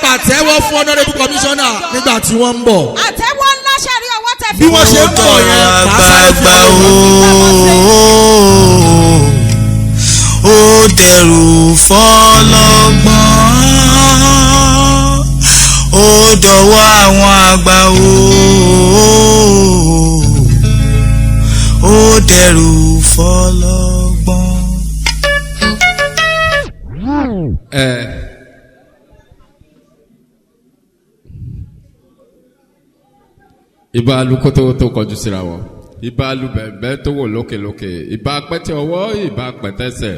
Pàtẹ́wọ́ fún honourable commissioner nígbà tí wọ́n ń bọ̀. Àtẹ́wọ́ ńlá, ṣẹ̀rí ọwọ́ tẹ fi. Bí wọ́n ṣe ń bọ̀ yẹn, màá sáré fi àgbààgbà ó dẹrù fọlọ́gbọ́n, ó dọ̀wọ́ àwọn àgbà ó dẹrù fọlọ́gbọ́n. Ẹ ìbá alukoto tó kọjú síra wọn, ìbá alubẹ̀bẹ̀ tó wò lókèlókè, ìbá pẹ́tẹ́ ọwọ́, ìbá pẹ́tẹ́sẹ̀,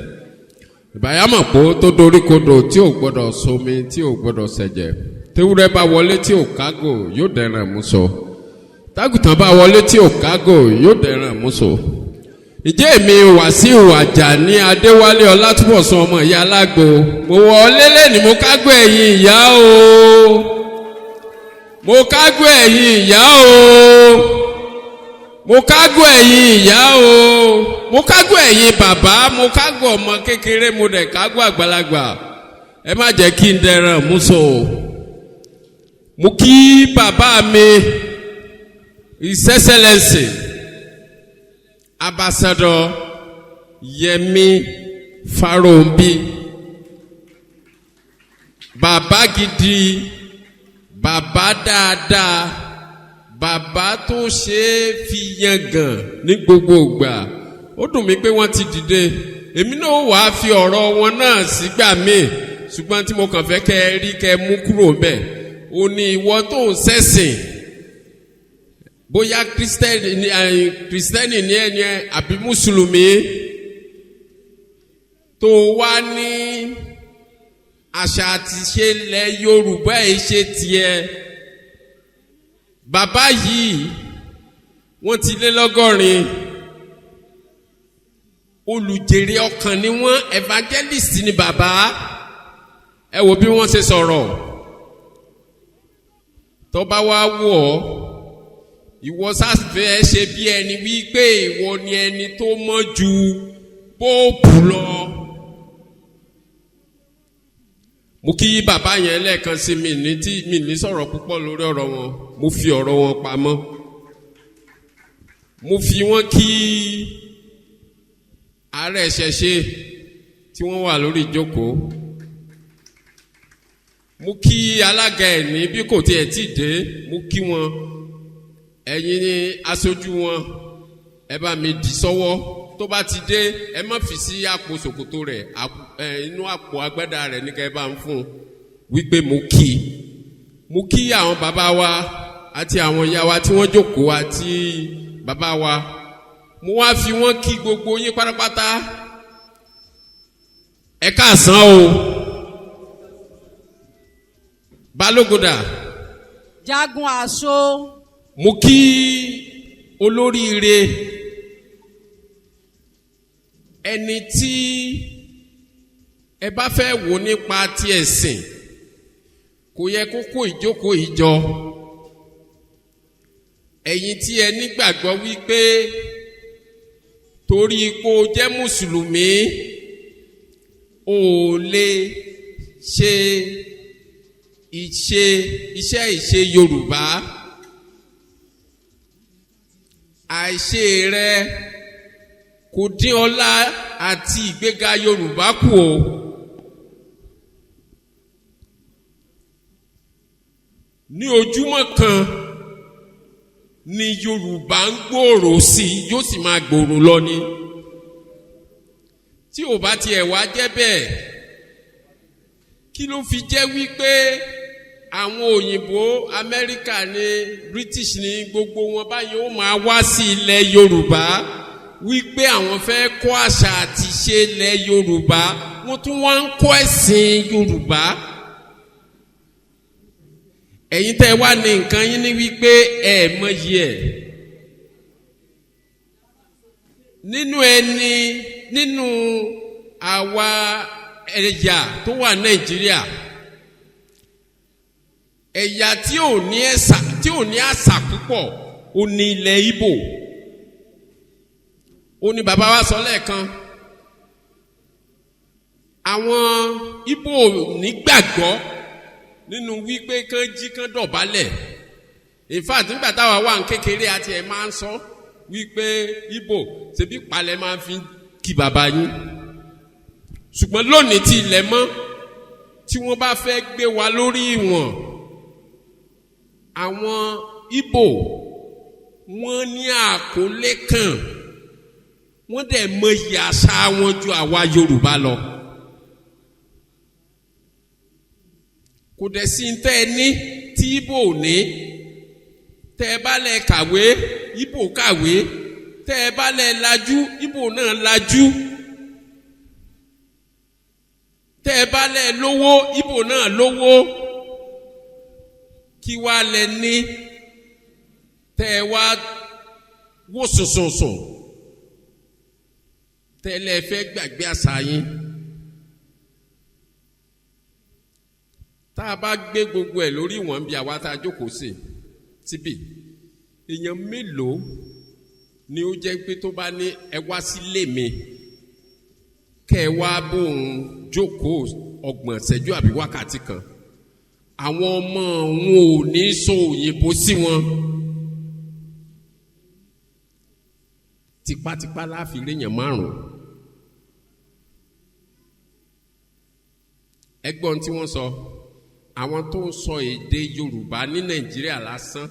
ìbá yámọ̀pó tó dorí kodò tí ò gbọ́dọ̀ somi, tí ò gbọ́dọ̀ sẹ̀jẹ̀. Tewúrẹ́ bá wọlé tí ò kágò, yóò dẹ̀ràn múso. Tágùtàn bá wọlé tí ò kágò, yóò dẹ̀ràn múso. Ìjẹ́ èmi Wàsíù Àjàní Adéwálé Ọlátúbọ̀sún, ọmọ ìyá alágbo, mo wọlé lẹ́ni, mo kágò ẹ̀yìn ìyá o, mo kágò ẹ̀yìn ìyá o, mo kágò ẹ̀yìn ìyá o, mo kágò ẹ̀yìn bàbá, mo kágò ọmọ kékeré, mo dẹ̀ kágò àgbàlagbà. Ẹ má jẹ́ kí n dẹran múso o. Mo kí bàbá mi, His Excellency Ambassador Yẹmi Farounbi, bàbá gidi, bàbá dáadáa, bàbá tó ṣe é fi yangàn ní gbogbo ìgbà. Ó dùn mí pé wọ́n ti dìde. Èmi náà wàá fi ọ̀rọ̀ wọn náà sígbà míì, ṣùgbọ́n tí mo kàn fẹ́ kẹ́ ẹ rí, kẹ́ ẹ mú kúrò ńbẹ̀, ó ní ìwọ tó ń ṣẹ̀sìn, bóyá kristẹni ni, kristẹni ni ẹni ẹ àbí mùsùlùmí, tó wá ní àṣà àti ṣe ilẹ̀ Yorùbá ẹ̀ ṣe tiẹ̀. Bàbá yìí, wọ́n ti lé lọ́gọ́rin. Olùjèrè ọkàn ni wọ́n, evangelist ni bàbá. Ẹ wo bí wọ́n ṣe sọ̀rọ̀. Tó bá wá wọ̀ ọ́, ìwọ sáfẹ́ ṣe bí ẹni wípé ìwọ ni ẹni tó mọ̀ ju póòpù lọ. Mo kí bàbá yẹn lẹ́ẹ̀kan sí mi ní tí mi ní sọ̀rọ̀ púpọ̀ lórí ọ̀rọ̀ wọn. Mo fi ọ̀rọ̀ wọn pamọ́. Mo fi wọ́n kí ààrẹ ṣẹ̀ṣe tí wọ́n wà lórí ìjókòó. Mo kí alága ẹ̀ ní bí kò tiẹ̀ tí ì dé. Mo kí wọn. Ẹ̀yin ni aṣojú wọn, ẹ bá mi dì sọ́wọ́. Tó bá ti dé, ẹ má fi sí àpò ṣòkòtò rẹ̀, inú àpò agbádá rẹ̀ ní kẹ́ ẹ bá ń fún un wípé mo kí i. Mo kí àwọn bàbá wa àti àwọn ìyá wa tí wọ́n jókòó àti bàbá wa. Mo wá fi wọ́n kí gbogbo yín pátápátá. Ẹ káàsán o. Balógundà. Jagun àṣọ. Mo kí olóríire, ẹni tí ẹ bá fẹ́ wò nípa ti ẹ̀sìn, kò yẹ kó kó ìjókòó ìjọ. Ẹ̀yin tí ẹ nígbàgbọ́ wípé torí kó o jẹ́ mùsùlùmí, o ò lè ṣe ìṣe iṣẹ́ ìṣe Yorùbá, àìṣe rẹ kò dín ọlá àti ìgbéga Yorùbá kù o. Ní ojúmọ́ kan ni Yorùbá ń gbòòrò sí i, yóò sì máa gbòòrò lọ ni. Tí ò bá tiẹ̀ wá jẹ́ bẹ́ẹ̀, kí ló fi jẹ́ wípé àwọn òyìnbó Amẹ́ríkà ní, British ní, gbogbo wọn báyìí ó máa wá sí ilẹ̀ Yorùbá wípé àwọn fẹ́ kọ́ àṣà àti ṣe ilẹ̀ Yorùbá, wọ́n tún wá ń kọ́ ẹ̀sìn Yorùbá? Ẹ̀yin tẹ́ wá ní nǹkan yín ní wípé ẹ̀ mọyì ẹ̀ nínú ẹni nínú àwa ẹ̀yà tó wà Nàìjíríà, ẹ̀yà tí ò ní ẹ̀sà, tí ò ní àṣà púpọ̀, ó ní ilẹ̀ Ìgbò. Ó ní bàbá wa sọ lẹ́ẹ̀kan, àwọn Ìgbò nígbàgbọ́ Nínú wípé kán jí kán dọ̀bálẹ̀. In fact, nígbà táwa wà ń kékeré, àti ẹ̀ máa ń sọ wípé Ibo ṣebí palẹ̀ máa fi kí bàbá yín. Ṣùgbọ́n lónìí tí ilẹ̀ mọ́, tí wọ́n bá fẹ́ gbé wa lórí ìwọ̀n, àwọn Ibo, wọ́n ní àkọlé kan, wọ́n dẹ̀ mọyì àṣà wọn ju àwa Yorùbá lọ. Kò dẹ̀ sí tẹ́ ẹ ní tí Ibo ò ní. Tẹ́ ẹ bá lẹ kàwé, Ibo kàwé. Tẹ́ ẹ bá lẹ lajú, Ibo náà lajú. Tẹ́ ẹ bá lẹ lówó, Ibo náà lówó. Kí wá lẹ ní tẹ́ ẹ wá wò sùnsùnsùn tẹ́ ẹ lẹ fẹ́ gbàgbé àṣà yín? Tá a bá gbé gbogbo ẹ̀ lórí ìwọ̀n bí àwa tá a jókòó sí síbì, èèyàn mélòó ni ó jẹ́ pé tó bá ní ẹ wá sílé mi, kẹ́ ẹ wá bóun jókòó 30 ìṣẹ́jú àbí wákàtí kan, àwọn ọmọ òun ò ní sọ òyìnbó sí wọn? Tipátipá láfi léèyàn márùn. Ẹgbọ́n tí wọ́n sọ, àwọn tó ń sọ èdè Yorùbá ní Nàìjíríà lásán,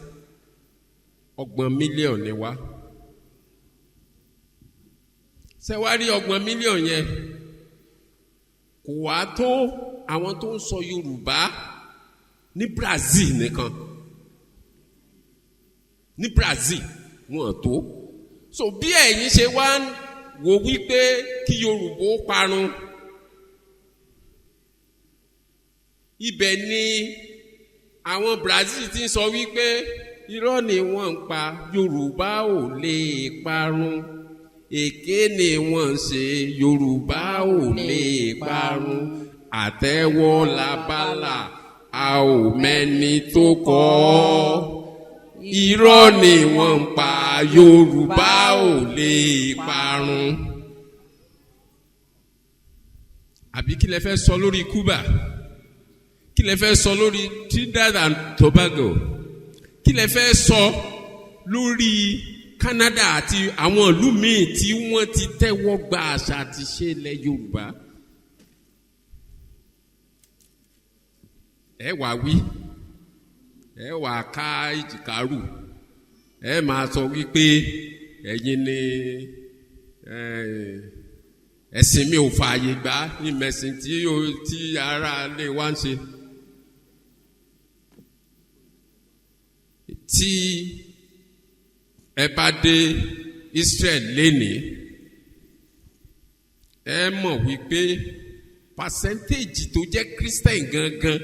30 mílíọ̀nù ni wá. Ṣé wàá rí 30 mílíọ̀nù yẹn, kò wá tó àwọn tó ń sọ Yorùbá ní Brazil nìkan. Ní Brazil wọn tó. So bí ẹ̀yin ṣe wá ń wò wípé kí Yorùbá ó parun, ibẹ̀ ni àwọn Brazil ti ń sọ wípé irọ́ ni wọ́n ń pa, Yorùbá ò lè parun, èké ni wọ́n ń ṣe, Yorùbá ò lè parun, àtẹ́wọ́ labala, a ò mẹ́ni tó kọ́ ọ́, irọ́ ni wọ́n ń pa, Yorùbá ò lè parun. Àbí kí lẹ fẹ́ sọ lórí Cuba? Kí lẹ fẹ́ sọ lórí Trinidad and Tobago? Kí lẹ fẹ́ sọ lórí Canada àti àwọn ìlú míì tí wọ́n ti tẹ́wọ́ gba àṣà àti ṣe ilẹ̀ Yorùbá? Ẹ wá wí, ẹ wá ká ìjìkárù, ẹ máa sọ wípé ẹ̀yin ni ẹ̀sìn mi ò fààyè gbà ìmẹ̀sìn tí ara lè wá ń ṣe. Tí ẹ bá dé Israel lénìí, ẹ mọ̀ wípé percentage tó jẹ́ Christian gangan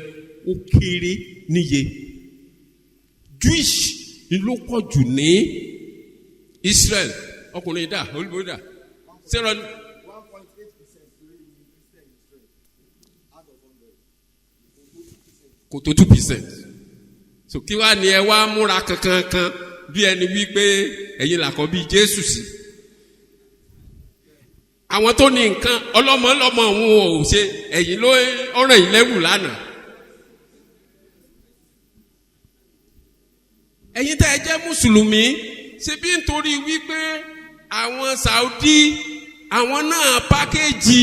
ó kéré níye. Jewish ni ló pọ̀ jù ní Israel. Ọkùnrin dà, olúborí dà, sẹ́rọ̀. Kò tó 2%. So kí wàá ní ẹ wá múra kankankan bí ẹni wípé ẹ̀yin làkọ́ bí Jésù sí? Àwọn tó ní nǹkan ọlọ́mọ ọlọ́mọ òun ò ṣe, ẹ̀yin ló ọ̀ràn yìí lẹ́rù lánàá. Ẹ̀yin tá ẹ jẹ́ mùsùlùmí, ṣe bí nítorí wípé àwọn Saudi, àwọn náà pákéjì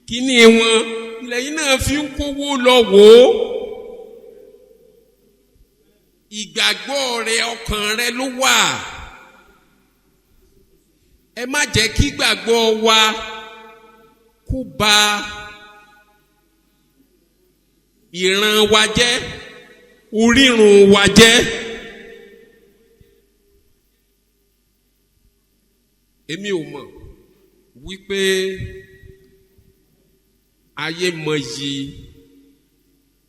kíní wọn lẹ́yìn náà fi ń kówó lọ wò ó. Ìgbàgbọ́ rẹ, ọkàn rẹ ló wà. Ẹ má jẹ́ kí gbàgbọ́ wa kó ba ìran wa jẹ́, orírun wa jẹ́. Èmi ò mọ̀ wípé ayé mọyì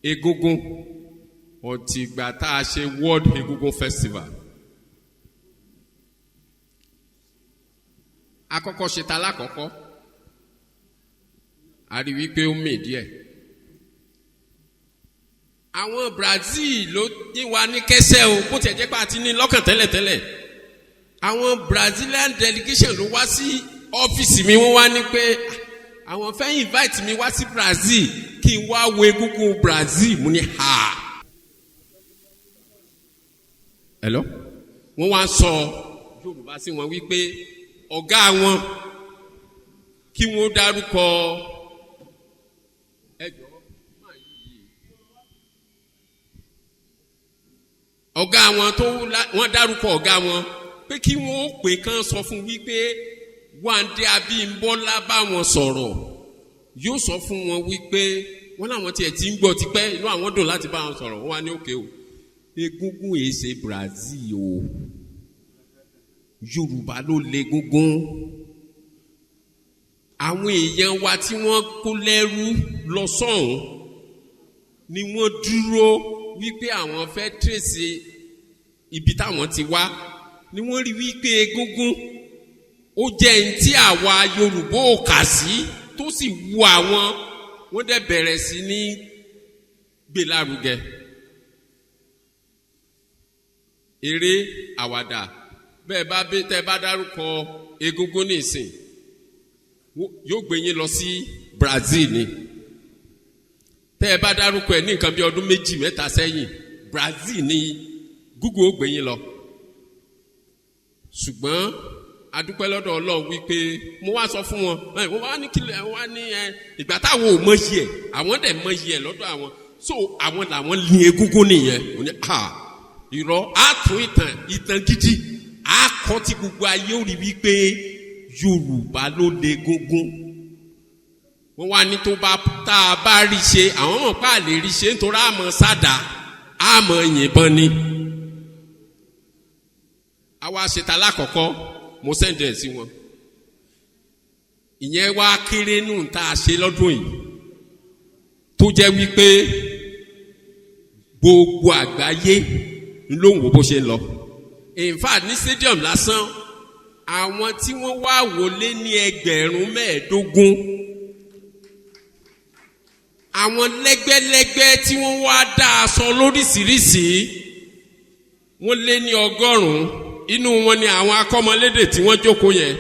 egúngún ọtí ìgbà tá a ṣe World Egungun Festival. Akọ́kọ́ ṣe ta lákọ̀ọ́kọ́, a rí wípé ó mì díẹ̀. Àwọn Brazil ló ní wa ní kẹsẹ́ o, bó tiẹ̀ jẹ́ pé a ti ní lọ́kàn tẹ́lẹ̀tẹ́lẹ̀. Àwọn Brazilian delegation ló wá sí ọ́fíìsì mi, wọ́n wá ní pé àwọn fẹ́ invite mi wá sí Brazil. Kí n wá wo egúngún Brazil, mo ní ha. Hello, wọ́n wá sọ Yorùbá sí wọn wípé ọ̀gá wọn kí wọ́n dárúkọ ẹjọ́ ọ̀gá wọn tó wọ́n dárúkọ ọ̀gá wọn pé kí wọ́n ó pè kán sọ fún wípé Wándé Abímbọ́lá bá wọn sọ̀rọ̀. Yóò sọ fún wọn wípé wọ́n láwọn tiẹ̀ ti ń gbọ́ tipẹ́, inú àwọn dùn láti bá wọn sọ̀rọ̀. Wọ́n wá ní òkè o, egúngún èé ṣe Brazil o, Yorùbá ló lé gúngún. Àwọn èèyàn wa tí wọ́n kó lẹ́rú lọ sọ́hún ni wọ́n dúró wípé àwọn fẹ́ tírèsì ibi táwọn ti wá, ni wọ́n rí wípé egúngún ó jẹ́ ẹni tí àwa Yorùbá ò kà sí tó sì wu àwọn. Wọ́n dẹ̀ bẹ̀rẹ̀ sí ní gbé lárugẹ. Eré àwàdà bẹ́ẹ̀ bá bẹ́ tẹ́ bá dárúkọ egúngún nísìn, yóò gbé yín lọ sí Brazil ni. Tẹ́ ẹ bá dárúkọ ẹ̀ ní nǹkan bí ọdún 2, 3 sẹ́yìn, Brazil ni Google ó gbé yín lọ. Ṣùgbọ́n adúpẹ́ lọ́dọ̀ Ọlọ́run wípé mo wá sọ fún wọn, wọ́n wá ní kílẹ̀, wọ́n wá ní ẹ ìgbà táwọn ò mọyì ẹ̀, àwọn dẹ̀ mọyì ẹ̀ lọ́dọ̀ àwọn, so àwọn làwọn ní egúngún nìyẹn. Mo ní ha, irọ́, á tún ìtàn gidi á kọ́ tí gbogbo ayé ó rí wípé Yorùbá ló lé gúngún. Wọ́n wá ní tó bá tá a bá rí ṣe, àwọn mọ̀ pé a lè rí ṣe nítorí àmọ́ sádà àmọ́ yìnbọn ni. Àwa ṣètà lákọ̀ọ́kọ́, mo sẹ́ndì ẹ̀ sí wọn. Ìyẹn wá kéré nù tá a ṣe lọ́dún yìí tó jẹ́ wípé gbogbo àgbáyé ló ń wo bó ṣe ń lọ. In fact, ní stadium lásán, àwọn tí wọ́n wá wọlé ní 25,000, àwọn lẹ́gbẹ́lẹ́gbẹ́ tí wọ́n wá dá aṣọ lóríṣiríṣi wọ́n lé ní 100. Inú wọn ni àwọn akọ́mọlédè tí wọ́n jókòó yẹn,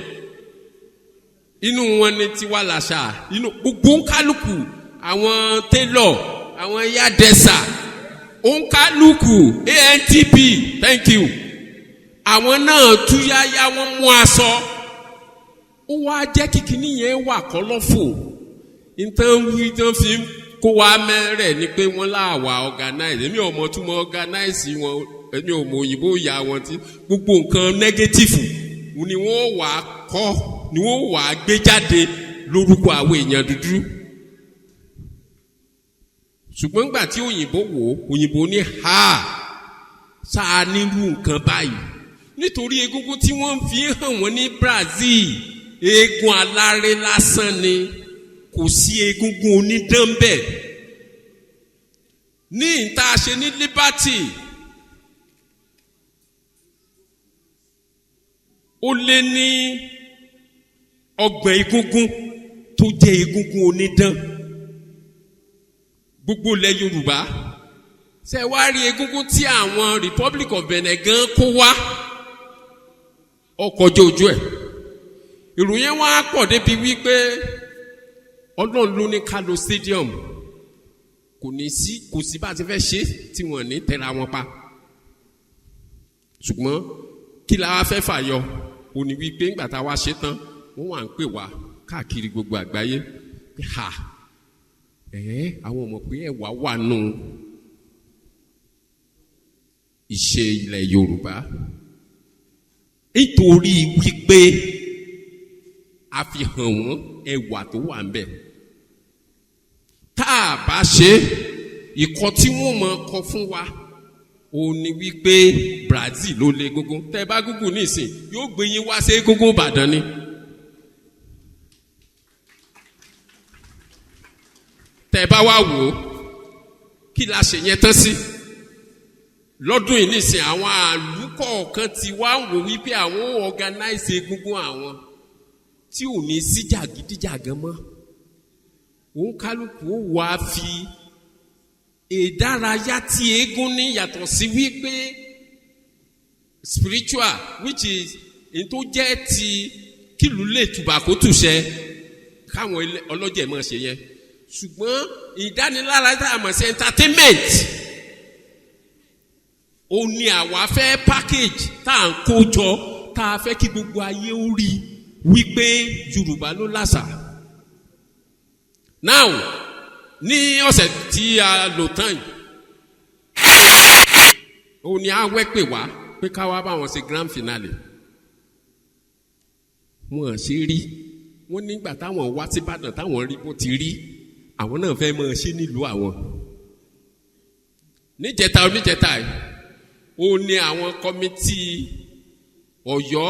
inú wọn ni Tiwa Làṣà, inú gbogbo nkálukú, àwọn télọ̀, àwọn yádẹ́sà, nkálukú ANTP, thank you, àwọn náà túyáyá wọn mú aṣọ. Ó wá jẹ́ kíkiní yẹn wà kọ́lọ́fò. Nǹkan wí tán fi kó wa mẹ́rẹ̀ ni pé wọ́n láàwà organize. Èmi ò mọ̀ túmọ̀ organize wọn, èmi ò mọ̀ òyìnbó ìyá wọn tí gbogbo nǹkan negative ni wọ́n wà á kọ́, ni wọ́n wà á gbé jáde lórúkọ àwọn èèyàn dúdú. Ṣùgbọ́n nígbà tí òyìnbó wò ó, òyìnbó ní ha sáà nírú nǹkan báyìí, nítorí egungun tí wọ́n fi hàn wọ́n ní Brazil, eegun aláré lásán ni, kò sí egungun onídán bẹ́ẹ̀. Ní ìta ṣe ní Liberty, ó lé ní 30 egungun tó jẹ́ egungun onídán gbogbo ilẹ̀ Yorùbá. Ṣe wá rí egungun tí àwọn Republic of Benin gan kó wá, ọkọ̀ ojú ẹ̀. Ìròyìn wa pọ̀ débi wípé Ọlọ́run ló ní ká lọ stadium, kò ní sí, kò sí bá a ti fẹ́ ṣe tí wọ́n ní tẹra wọn pa. Ṣùgbọ́n kí la wá fẹ́ fàyọ ó ní wípé ńgbà tá a wá ṣe tán, wọ́n wà ń pè wá káàkiri gbogbo àgbáyé pé ha àwọn ọmọ pé ẹwà wà nù ìṣe ilẹ̀ Yorùbá, nítorí wípé a fi hàn wọ́n ẹwà tó wà ńbẹ̀. Tá a bá ṣe ìkọ́ tí wọ́n mọ̀ kọ fún wa ó ní wípé Brazil ló lé gógó. Tẹ́ bá Google nísìn, yóò gbé yín wá sí gógó Ìbàdàn ni. Tẹ́ bá wá wò ó, kí la ṣe yẹn tán sí lọ́dún yìí nísìn, àwọn àlùkọ̀ọ̀kan ti wá wò wípé àwọn ó organize egungun àwọn tí ò ní sí jàgídíjàgan mọ́. Òun kálukú ó wá fi ìdárayá tí eégún ní yàtọ̀ sí wípé spiritual, which is n tó jẹ́ ti kílù lè tùbà kó tùṣẹ́ káwọn ọlọ́jẹ̀ máa ṣe yẹn. Ṣùgbọ́n ìdánilárayá tá a mọ̀ sí entertainment, ó ní àwa fẹ́ package tá à ń kó jọ, tá a fẹ́ kí gbogbo ayé ó rí wípé Yorùbá ló làṣà. Now, ní ọ̀sẹ̀ tí a lò tán yìí, ó ní awẹ́ pè wá pé ká wá bá wọn ṣe grand finale. Wọn ṣe rí wọn nígbà táwọn wá sí Ìbàdàn, táwọn rí bó ti rí, àwọn náà fẹ́ máa ṣe nílùú àwọn. Níjẹta oníjẹta yìí, ó ní àwọn committee Ọ̀yọ́,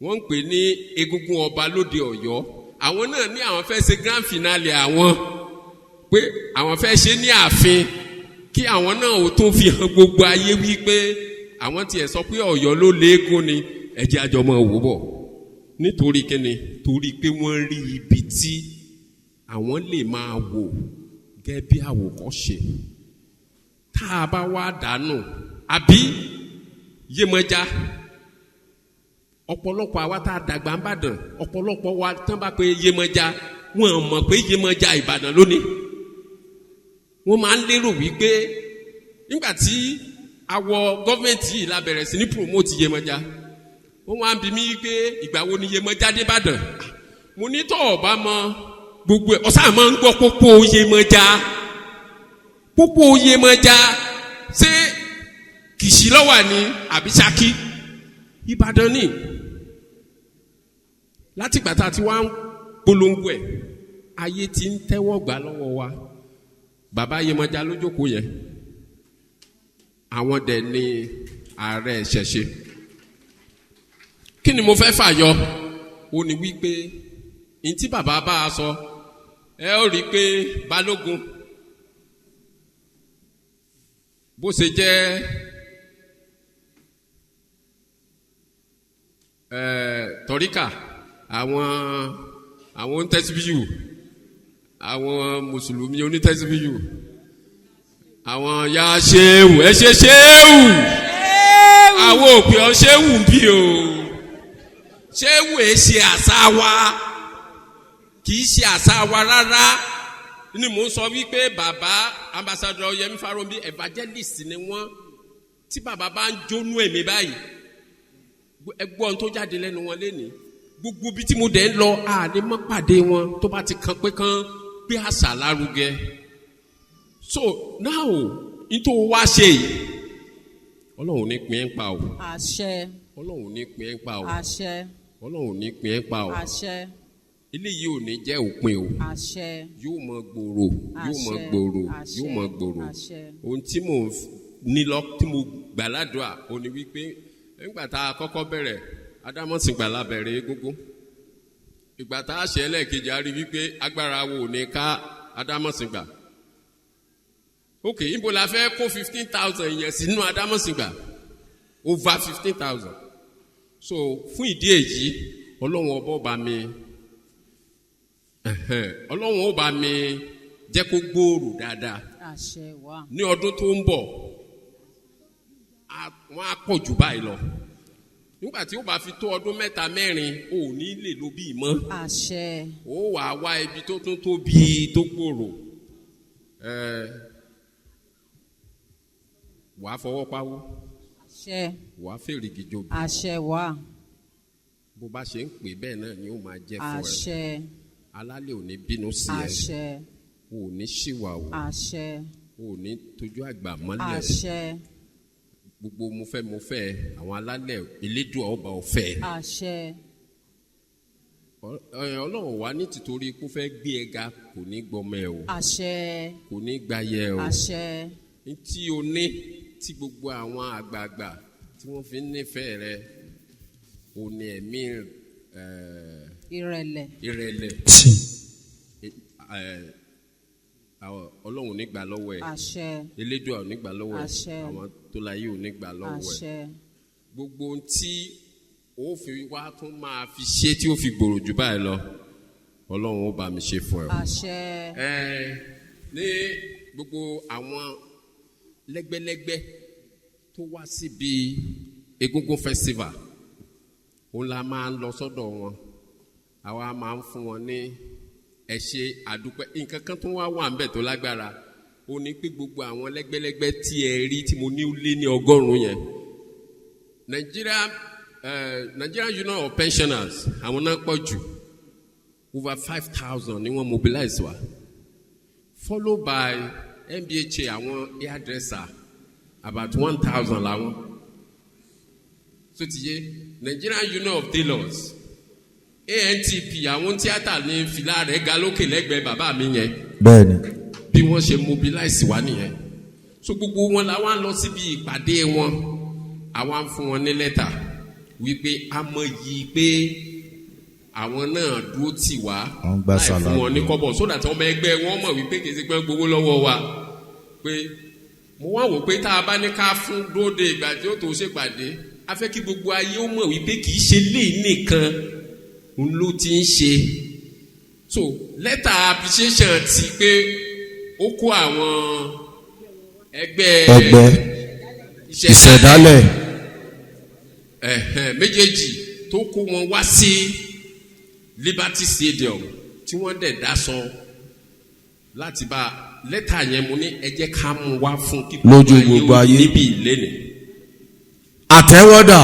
wọ́n ń pè ní Egungun Ọba lóde Ọ̀yọ́, àwọn náà ní àwọn fẹ́ ṣe grand finale àwọn, pé àwọn fẹ́ ṣe ní ààfin, kí àwọn náà ò tún fi hàn gbogbo ayé wípé àwọn tiẹ̀ sọ pé Ọ̀yọ́ ló léegun ni. Ẹ̀jẹ̀ àjọmọ̀ wò bọ̀ nítorí kíni? Torí pé wọ́n rí ibi tí àwọn lè máa wò gẹ́gẹ́ bí àwòkọ́ṣe. Tá a bá wá dànù àbí Yemọja, ọ̀pọ̀lọpọ̀ àwa tá a dàgbà ń bàdàn, ọ̀pọ̀lọpọ̀ wa tán bá pé Yemọja, wọn mọ̀ pé Yemọja Ìbàdàn lónìí. Wọ́n máa ń lérò wípé nígbà tí àwọ gọ́ọ̀mẹ̀ntì yìí la bẹ̀rẹ̀ sí ní promote Yemọja. Wọ́n wá ń bi mí wípé ìgbà wo ni Yemọja dé Ìbàdàn. Mo ní tọ́ ọ̀bá mọ gbogbo ẹ̀, ọ̀sán máa ń gbọ́ pópó Yemọja, pópó Yemọja. Ṣé Kìṣí lọ́wà ni àbí Ṣakí? Ìbàdàn ni. Látìgbà tá a ti wá ń polongo ẹ̀, ayé ti ń tẹ́wọ́ gbà lọ́wọ́ wa. Bàbá Yemọja lójókòó yẹn, àwọn dẹ̀ ni ààrẹ ìṣẹ̀ṣe. Kí ni mo fẹ́ fàyọ? Ó ní wípé ntí bàbá bá a sọ, ẹ ó rí i pé Balógun bó ṣe jẹ́ tọ́ríkà, àwọn onítẹ̀síbíyù, àwọn mùsùlùmí onítẹ̀síbíyù, àwọn ya ṣéwù, ẹ ṣe ṣéwù, àwọn òpè ọ ṣéwù ń bí o. Ṣéwù ẹ ṣe àṣà wa, kì í ṣe àṣà wa rárá. Ni mò ń sọ wípé bàbá Ambassador Yẹmí Farounbi, evangelist ni wọ́n. Tí bàbá bá ń jónú ẹ̀mí báyìí, ẹgbọ́n tó jáde lẹ́nu wọn lénìí, gbogbo bí tí mo dẹ̀ ń lọ, àlè mọ́ pàdé wọn tó bá ti kan pé kán gbé àṣà lárugẹ. So now, nítorí wá ṣe yìí, Ọlọ́run ní pín in pa o. Àṣẹ. Ọlọ́run ní pín in pa o. Àṣẹ. Ọlọ́run ní pín in pa o. Àṣẹ. Eléyìí ò ní jẹ́ òpin o. Àṣẹ. Yóò mọ gbòòrò, yóò mọ gbòòrò, yóò mọ gbòòrò. Àṣẹ. Ohun tí mò ń ní lọ, tí mo gbà ládùúà, ó ní wípé nígbà tá a kọ́kọ́ bẹ̀rẹ̀ Adámọ̀sìngbà la bẹ̀rẹ̀ egúngún. Ìgbà tá a ṣe ẹlẹ́ẹ̀kejì, a rí wípé agbára wo ò ní ká Adámọ̀sìngbà. Ok, níbo la fẹ́ kó 15,000 yẹn sínú Adámọ̀sìngbà? Over 15,000. So fún ìdí èyí, Ọlọ́run ọba ọba mi, Ọlọ́run ọba mi jẹ́ kó gbòòrò dáadáa. Àṣẹ wà. Ní ọdún tó ń bọ̀, wọ́n á pọ̀ jù báyìí lọ. Nígbà tí ó bá fi tó ọdún mẹ́ta mẹ́rin, ò ní lè lo bíi mọ́. Àṣẹ. Ó wàá wá ibi tó tún tóbi tó gbòòrò, wàá fọwọ́ pawó. Àṣẹ. Wàá fèrègì jobi. Àṣẹ wà. Bó bá ṣe ń pè bẹ́ẹ̀ náà ni ó máa jẹ́ fún ẹ. Àṣẹ. Alálẹ̀ ò ní bínú sí ẹ. Àṣẹ. Ò ní ṣìwà o. Àṣẹ. Ò ní tójú àgbà mọ́lẹ̀. Àṣẹ. Gbogbo mo fẹ́ mo fẹ́, àwọn alálẹ̀ elédùn ọba ọ̀fẹ́. Àṣẹ. Ọlọ́run wa ní tìtorí kó fẹ́ gbé ẹ ga, kò ní gbọmọ ẹ o. Àṣẹ. Kò ní gbayẹ o. Àṣẹ. Tí o ní tí gbogbo àwọn àgbààgbà tí wọ́n fi ń nífẹ̀ẹ́ rẹ, o ní ẹ̀mí ìrẹ̀lẹ̀. Ìrẹ̀lẹ̀. Ọlọ́run ní gbà lọ́wọ́ ẹ. Àṣẹ. Elédùà ò ní gbà lọ́wọ́ ẹ. Àṣẹ. Àwọn tó láyé ò ní gbà lọ́wọ́ ẹ. Àṣẹ. Gbogbo ohun tí ó fi wá tún máa fi ṣe tí ó fi gbòòrò jù báyìí lọ, Ọlọ́run ó bá mi ṣe fún ẹ. Àṣẹ. Ẹ ní gbogbo àwọn lẹ́gbẹ́lẹ́gbẹ́ tó wá síbi Egungun festival, òun la máa ń lọ sọ́dọ̀ wọn, àwa máa ń fún wọn ní Ẹ ṣe àdúpẹ́. Nǹkan kan tó wá wà ńbẹ̀ tó lágbára ó ní pé gbogbo àwọn lẹ́gbẹ́lẹ́gbẹ́ tí ẹ rí tí mo ní ó lé ní 100 yẹn, Nigerian Union of Pensioners, àwọn náà pọ̀ jù, over 5,000 ni wọ́n mobilize wa, followed by NBA, àwọn hairdresser, about 1,000 làwọn so ti yé, Nigerian Union of Tailors, ANTP, àwọn tíátà ní fìlà rẹ̀ ga lókè lẹ́gbẹ̀ẹ́ bàbá mi yẹn. Bí wọ́n ṣe mobilize wa nìyẹn. So gbogbo wọn la wá lọ síbi ìpàdé wọn, àwa ń fún wọn ní lẹ́tà wípé a mọ yìí pé àwọn náà dúró tì wá Wọ́n gba láì fún wọn ní sàlámù. kọ́bọ̀, so that ọmọ ẹgbẹ́ wọn mọ̀ wípé kì í ṣe pé wọ́n gbowó lọ́wọ́ wa. Pé mo wá wò pé tá a bá ní ká fún dóde ìgbà tí ó tó ṣèpàdé, a fẹ́ kí gbogbo ayé ó mọ̀ wípé kì í ṣe lè nìkan òun ló ti ń ṣe. So lẹ́tà appreciation ti pé ó kó àwọn ẹgbẹ́ Ẹgbẹ́ ìṣẹ̀dálẹ̀ ẹ̀hẹ̀n, méjèèjì tó kó wọn wá sí Liberty Stadium tí wọ́n dẹ̀ dáṣọ láti bá lẹ́tà yẹn, mo ní ẹ jẹ́ ká mú wá fún kí Lójú gbogbo ayé. níbi ìlénìí. Àtẹ́wọ́dà.